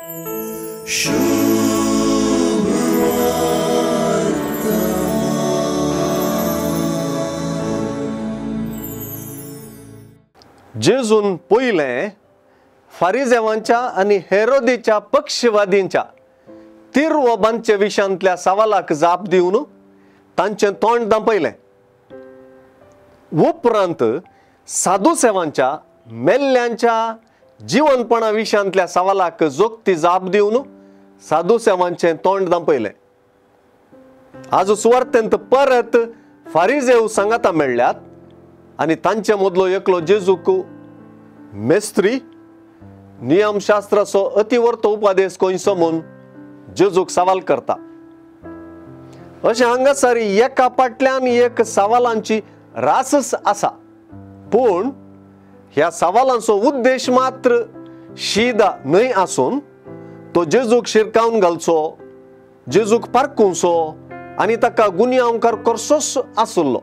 जेजून पयलें फारिजेवांच्या आनी हेरोदीच्या पक्षवादींच्या तिरवो बांदचे विशांतल्या सवालाक जाप दिवन तांचें तोंड दांपयलें. उपरांत साधुसेवांच्या मेल्ल्यांच्या जिवनपणा विशांतल्या सवालाक जोगती जाप दिवन साधुसेवांचें तोंड दांपयलें. आज सुवार्तेंत परत फारिजेव सांगाता मेळ्ळ्यात आनी तांचे मदलो एकलो जेजूक मेस्त्री नियमशास्त्राचो अतिवर्त उपदेश खंयचो म्हूण जेजूक सवाल करता. अशें हांगासर एका फाटल्यान एक सवालांची रासच आसा, पूण ह्या सवालांचो उद्देश मात्र शीदा न्हय आसून तो जेजूक शिरकावन घालचो, जेजूक पारकुंचो आनी ताका गुन्यांवकार करचोच आसलो.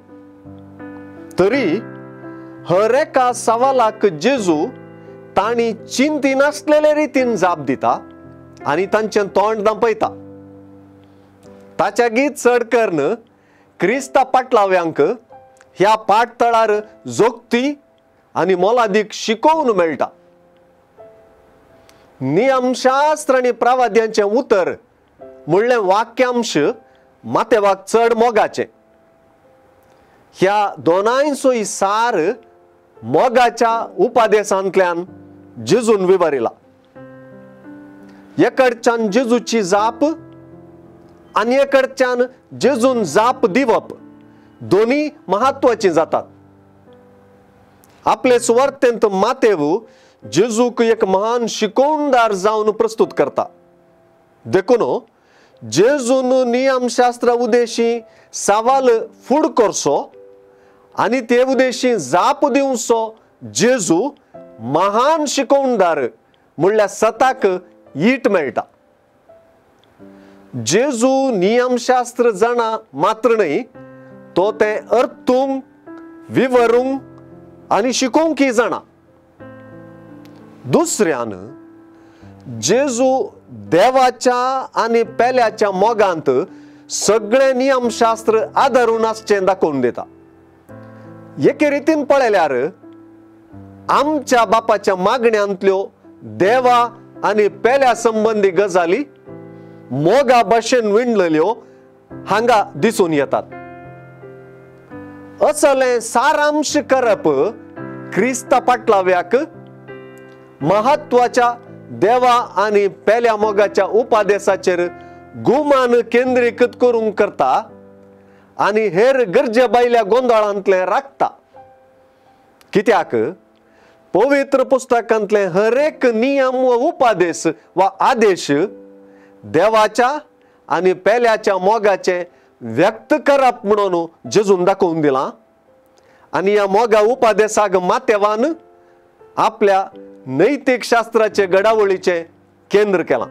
तरी हर एका सवालाक जेजू तांणी चिंतिनासलेले रितीन जाप दिता आनी तांचें तोंड दांपयता. ताच्या गीत चड करून क्रिस्ता पाटलाव्यांक ह्या पाटतळार जोगती आनी मोलादीक शिकोवन मेळटा. नियमशास्त्र आनी प्रवाद्यांचें उतर म्हणलें वाक्यांश मातेवाक चड मोगाचें. ह्या दोनांयचोय सार मोगाच्या उपादेशांतल्यान जेजून विवरिला. एकडच्यान जेजूची जाप आनी एकडच्यान जेजून जाप दिवप दोनी म्हत्वाचीं जातात. आपले सुवार्तेंत मातेव जेजूक एक महान शिकोवणदार जावन प्रस्तुत करता. देखून जेजून नियमशास्त्रा उदेशी सवाल फूड करचो आनी ते उदेशी जाप दिवचो जेजू महान शिकोवणदार म्हणल्यार सताक ईट मेळटा. जेजू नियमशास्त्र जाणा मात्र न्हय, तो तें अर्थूंक विवरूंक आनी शिकोवंकय जाणा. दुसऱ्यान जेजू देवाच्या आनी पेल्याच्या मोगांत सगळें नियमशास्त्र आदारून आसचें दाखोवन दिता. एके रितीन पळयल्यार आमच्या बापाच्या मागण्यांतल्यो देवा आनी पेल्या संबंदी गजाली मोगा भाशेन विणलेल्यो हांगा दिसून येतात. असलें सारांश करप क्रिस्ता पाटलाव्याक म्हत्वाच्या देवा आनी पेल्या मोगाच्या उपादेशाचेर गुमान केंद्रीकृत करूंक करता आनी हेर गरजे भायल्या गोंदळांतलें राखता. कित्याक पवित्र पुस्तकांतले हर एक नियम वा उपादेश वा आदेश देवाच्या आनी पेल्याच्या मोगाचें व्यक्त करप म्हणून जेजून दाखोवन दिलां आनी ह्या मोगा उपादेसाक मातेवान आपल्या नैतीक शास्त्राचे घडावळीचें केंद्र केलां.